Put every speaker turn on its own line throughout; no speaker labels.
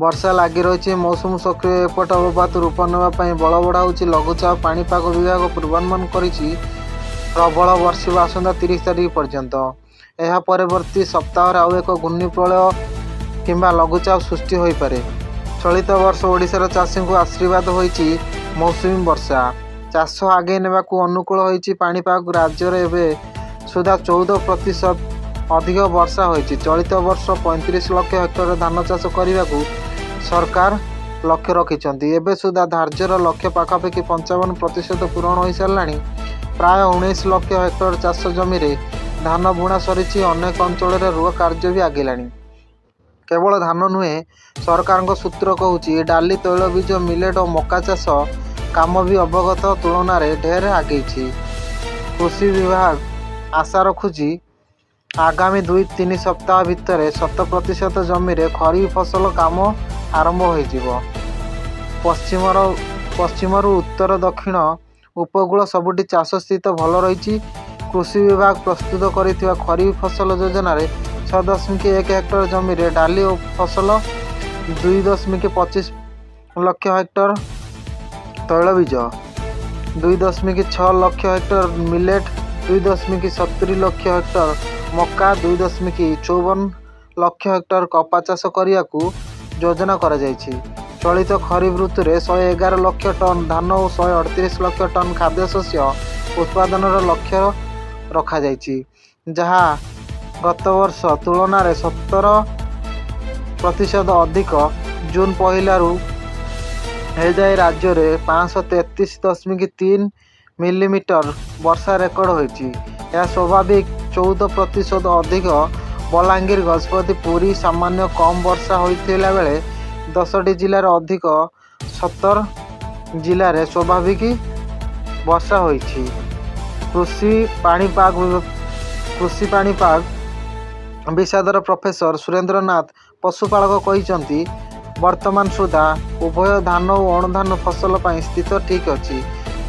ବର୍ଷା ଲାଗି ରହିଛି। ମୌସୁମୀ ସକ୍ରିୟ। ଏପଟେ ଅବପାତ ରୂପ ନେବା ପାଇଁ ବଳ ବଢ଼ାଉଛି ଲଘୁଚାପ। ପାଣିପାଗ ବିଭାଗ ପୂର୍ବାନୁମାନ କରିଛି ପ୍ରବଳ ବର୍ଷିବ ଆସନ୍ତା 30 ତାରିଖ ପର୍ଯ୍ୟନ୍ତ। ଏହା ପରବର୍ତ୍ତୀ ସପ୍ତାହରେ ଆଉ ଏକ ଘୂର୍ଣ୍ଣିବଳୟ କିମ୍ବା ଲଘୁଚାପ ସୃଷ୍ଟି ହୋଇପାରେ। ଚଳିତ ବର୍ଷ ଓଡ଼ିଶାର ଚାଷୀଙ୍କୁ ଆଶୀର୍ବାଦ ହୋଇଛି ମୌସୁମୀ ବର୍ଷା। ଚାଷ ଆଗେଇ ନେବାକୁ ଅନୁକୂଳ ହୋଇଛି ପାଣିପାଗ। ରାଜ୍ୟରେ ଏବେ ସୁଦ୍ଧା 14% ଅଧିକ ବର୍ଷା ହୋଇଛି। ଚଳିତ ବର୍ଷ 35 ଲକ୍ଷ ହେକ୍ଟର ଧାନ ଚାଷ କରିବାକୁ ସରକାର ଲକ୍ଷ୍ୟ ରଖିଛନ୍ତି। ଏବେ ସୁଦ୍ଧା ଧାର୍ଯ୍ୟ ଲକ୍ଷ୍ୟ ପାଖାପାଖି 55% ପୂରଣ ହୋଇସାରିଲାଣି। ପ୍ରାୟ 19 ଲକ୍ଷ ହେକ୍ଟର ଚାଷ ଜମିରେ ଧାନ ବୁଣା ସରିଛି। ଅନେକ ଅଞ୍ଚଳରେ ରୁଆ କାର୍ଯ୍ୟ ବି ଆଗେଇଲାଣି। କେବଳ ଧାନ ନୁହେଁ, ସରକାରଙ୍କ ସୂତ୍ର କହୁଛି ଡାଲି, ତୈଳବୀଜ, ମିଲେଟ୍ ଓ ମକା ଚାଷ କାମ ବି ଅଗତ ତୁଳନାରେ ଢେର ଆଗେଇଛି। କୃଷି ବିଭାଗ ଆଶା ରଖୁଛି ଆଗାମୀ ଦୁଇ ତିନି ସପ୍ତାହ ଭିତରେ ଶତ ପ୍ରତିଶତ ଜମିରେ ଖରିଫ ଫସଲ କାମ ଆରମ୍ଭ ହୋଇଯିବ। ପଶ୍ଚିମରୁ ଉତ୍ତର ଦକ୍ଷିଣ ଉପକୂଳ ସବୁଠି ଚାଷ ସ୍ଥିତି ଭଲ ରହିଛି। କୃଷି ବିଭାଗ ପ୍ରସ୍ତୁତ କରିଥିବା ଖରିଫ ଫସଲ ଯୋଜନାରେ 6.1 ହେକ୍ଟର ଜମିରେ ଡାଲି ଫସଲ, 2.25 ଲକ୍ଷ ହେକ୍ଟର ତୈଳବୀଜ, 2.6 ଲକ୍ଷ ହେକ୍ଟର ମିଲେଟ୍, 2.70 ଲକ୍ଷ ହେକ୍ଟର ମକା, 2.54 ଲକ୍ଷ ହେକ୍ଟର କପା ଚାଷ କରିବାକୁ ଯୋଜନା କରାଯାଇଛି। ଚଳିତ ଖରିଫ ଋତୁରେ 111 ଲକ୍ଷ ଟନ୍ ଧାନ ଓ 138 ଲକ୍ଷ ଟନ୍ ଖାଦ୍ୟଶସ୍ୟ ଉତ୍ପାଦନର ଲକ୍ଷ୍ୟ ରଖାଯାଇଛି, ଯାହା ଗତବର୍ଷ ତୁଳନାରେ 17% ଅଧିକ। ଜୁନ୍ ପହିଲାରୁ ଏଯାଏ ରାଜ୍ୟରେ 533.3 ମିଲିମିଟର ବର୍ଷା ରେକର୍ଡ ହୋଇଛି। ଏହା ସ୍ୱାଭାବିକ 14% ଅଧିକ। ବଲାଙ୍ଗୀର, ଗଜପତି, ପୁରୀରେ ସାମାନ୍ୟ କମ୍ ବର୍ଷା ହୋଇଥିବାବେଳେ 10ଟି ଜିଲ୍ଲାରେ ଅଧିକ, 17 ଜିଲ୍ଲାରେ ସ୍ୱାଭାବିକ ବର୍ଷା ହୋଇଛି। କୃଷି ପାଣିପାଗ ବିଶାରଦ ପ୍ରଫେସର ସୁରେନ୍ଦ୍ରନାଥ ପଶୁପାଳକ କହିଛନ୍ତି, ବର୍ତ୍ତମାନ ସୁଦ୍ଧା ଉଭୟ ଧାନ ଓ ଅଣଧାନ ଫସଲ ପାଇଁ ସ୍ଥିତି ଠିକ୍ ଅଛି।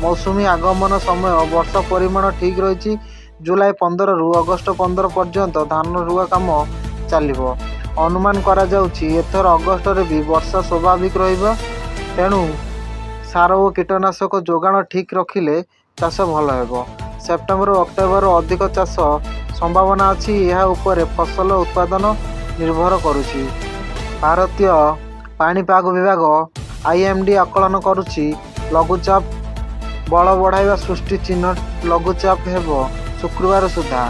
ମୌସୁମୀ ଆଗମନ ସମୟ ବର୍ଷା ପରିମାଣ ଠିକ୍ ରହିଛି। ଜୁଲାଇ 15ରୁ ଅଗଷ୍ଟ 15 ପର୍ଯ୍ୟନ୍ତ ଧାନ ରୁଆ କାମ ଚାଲିବ। ଅନୁମାନ କରାଯାଉଛି ଏଥର ଅଗଷ୍ଟରେ ବି ବର୍ଷା ସ୍ୱାଭାବିକ ରହିବ। ତେଣୁ ସାର ଓ କୀଟନାଶକ ଯୋଗାଣ ଠିକ୍ ରଖିଲେ ଚାଷ ଭଲ ହେବ। ସେପ୍ଟେମ୍ବର ଓ ଅକ୍ଟୋବରରେ ଅଧିକ ଚାଷ ସମ୍ଭାବନା ଅଛି। ଏହା ଉପରେ ଫସଲ ଉତ୍ପାଦନ ନିର୍ଭର କରୁଛି। ଭାରତୀୟ ପାଣିପାଗ ବିଭାଗ ଆଇଏମଡି ଆକଳନ କରୁଛି ଲଘୁଚାପ ବଳ ବଢ଼ାଇ ସୃଷ୍ଟି ଚିହ୍ନଟ ଲଘୁଚାପ ହେବ ଶୁକ୍ରବାର ସୁଦ୍ଧା।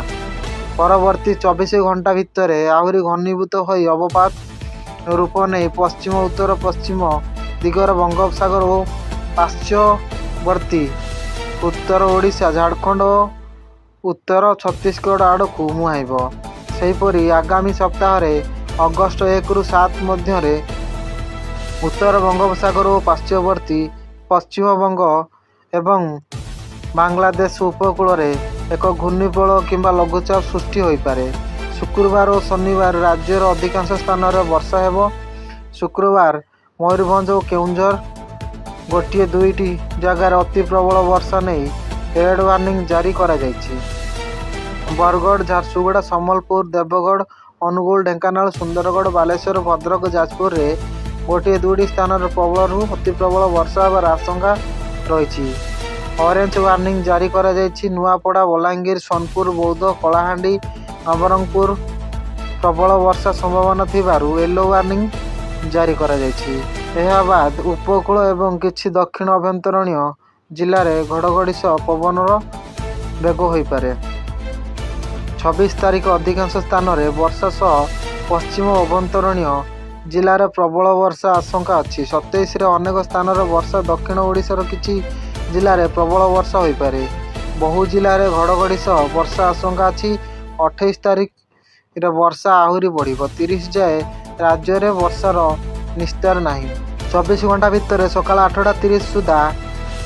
ପରବର୍ତ୍ତୀ 24 ଘଣ୍ଟା ଭିତରେ ଆହୁରି ଘନୀଭୂତ ହୋଇ ଅବପାତ ରୂପ ନେଇ ପଶ୍ଚିମ ଉତ୍ତର ପଶ୍ଚିମ ଦିଗରେ ବଙ୍ଗୋପସାଗର ଓ ପାର୍ଶ୍ୱବର୍ତ୍ତୀ ଉତ୍ତର ଓଡ଼ିଶା, ଝାଡ଼ଖଣ୍ଡ ଓ ଉତ୍ତର ଛତିଶଗଡ଼ ଆଡ଼କୁ ମୁହାଁଇବ। ସେହିପରି ଆଗାମୀ ସପ୍ତାହରେ ଅଗଷ୍ଟ 1ରୁ 7 ମଧ୍ୟରେ ଉତ୍ତର ବଙ୍ଗୋପସାଗର ଓ ପାର୍ଶ୍ୱବର୍ତ୍ତୀ ପଶ୍ଚିମବଙ୍ଗ ଏବଂ ବାଂଲାଦେଶ ଉପକୂଳରେ ଏକ ଘୂର୍ଣ୍ଣିବଳୟ କିମ୍ବା ଲଘୁଚାପ ସୃଷ୍ଟି ହୋଇପାରେ। ଶୁକ୍ରବାର ଓ ଶନିବାର ରାଜ୍ୟର ଅଧିକାଂଶ ସ୍ଥାନରେ ବର୍ଷା ହେବ। ଶୁକ୍ରବାର ମୟୂରଭଞ୍ଜ ଓ କେନ୍ଦୁଝର ଗୋଟିଏ ଦୁଇଟି ଜାଗାରେ ଅତି ପ୍ରବଳ ବର୍ଷା ନେଇ ରେଡ୍ ୱାର୍ଣ୍ଣିଂ ଜାରି କରାଯାଇଛି। ବରଗଡ଼, ଝାରସୁଗୁଡ଼ା, ସମ୍ବଲପୁର, ଦେବଗଡ଼, ଅନୁଗୁଳ, ଢେଙ୍କାନାଳ, ସୁନ୍ଦରଗଡ଼, ବାଲେଶ୍ୱର, ଭଦ୍ରକ, ଯାଜପୁରରେ ଗୋଟିଏ ଦୁଇଟି ସ୍ଥାନରେ ପ୍ରବଳରୁ ଅତିପ୍ରବଳ ବର୍ଷା ହେବାର ଆଶଙ୍କା ରହିଛି। ଅରେଞ୍ଜ ୱାର୍ଣ୍ଣିଂ ଜାରି କରାଯାଇଛି। ନୂଆପଡ଼ା, ବଲାଙ୍ଗୀର, ସୋନପୁର, ବୌଦ୍ଧ, କଳାହାଣ୍ଡି, ନବରଙ୍ଗପୁର ପ୍ରବଳ ବର୍ଷା ସମ୍ଭାବନା ଥିବାରୁ ୟେଲୋ ୱାର୍ଣ୍ଣିଂ ଜାରି କରାଯାଇଛି। ଏହାବାଦ୍ ଉପକୂଳ ଏବଂ କିଛି ଦକ୍ଷିଣ ଆଭ୍ୟନ୍ତରୀଣ ଜିଲ୍ଲାରେ ଘଡ଼ଘଡ଼ି ସହ ପବନର ବେଗ ହୋଇପାରେ। 26 ତାରିଖ ଅଧିକାଂଶ ସ୍ଥାନରେ ବର୍ଷା ସହ ପଶ୍ଚିମ ଆଭ୍ୟନ୍ତରୀଣ ଜିଲ୍ଲାରେ ପ୍ରବଳ ବର୍ଷା ଆଶଙ୍କା ଅଛି। 27ରେ ଅନେକ ସ୍ଥାନରେ ବର୍ଷା ଦକ୍ଷିଣ ଓଡ଼ିଶାର କିଛି ଜିଲ୍ଲାରେ ପ୍ରବଳ ବର୍ଷା ହୋଇପାରେ। ବହୁ ଜିଲ୍ଲାରେ ଘଡ଼ଘଡ଼ି ସହ ବର୍ଷା ଆଶଙ୍କା ଅଛି। 28 ତାରିଖରେ ବର୍ଷା ଆହୁରି ବଢ଼ିବ। 30 ଯାଏ ରାଜ୍ୟରେ ବର୍ଷାର ନିସ୍ତାର ନାହିଁ। 24 ଘଣ୍ଟା ଭିତରେ ସକାଳ 8:30 ସୁଦ୍ଧା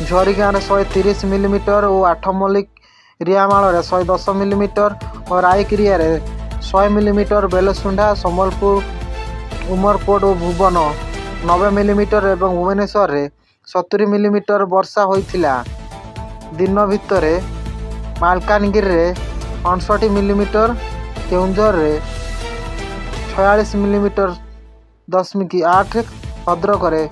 ଝରିଗାଁରେ 130 ମିଲିମିଟର ଓ ଆଠମଲ୍ଲିକ ରିଆମାଳରେ 110 ମିଲିମିଟର ଓ ରାଇକିଆରେ 100 ମିଲିମିଟର, ବେଲଶୁଣ୍ଡା, ସମ୍ବଲପୁର, ଉମରକୋଟ ଓ ଭୁବନ 90 ମିଲିମିଟର ଏବଂ ଭୁବନେଶ୍ୱରରେ 70 ମିଲିମିଟର ବର୍ଷା ହୋଇଥିଲା। ଦିନ ଭିତରେ ମାଲକାନଗିରିରେ 59 ମିଲିମିଟର, କେନ୍ଦୁଝରରେ 46 ମିଲିମିଟର ଦଶମିକ 8, ଭଦ୍ରକରେ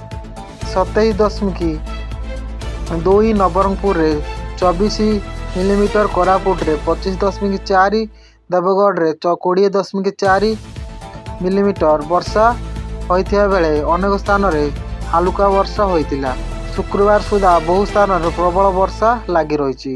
27.2, ନବରଙ୍ଗପୁରରେ 24 ମିଲିମିଟର, କୋରାପୁଟରେ 25.4, ଦେବଗଡ଼ରେ 20.4 ମିଲିମିଟର ବର୍ଷା ହୋଇଥିବା ବେଳେ ଅନେକ ସ୍ଥାନରେ ହାଲୁକା ବର୍ଷା ହୋଇଥିଲା। ଶୁକ୍ରବାର ସୁଦ୍ଧା ବହୁ ସ୍ଥାନରେ ପ୍ରବଳ ବର୍ଷା ଲାଗି ରହିଛି।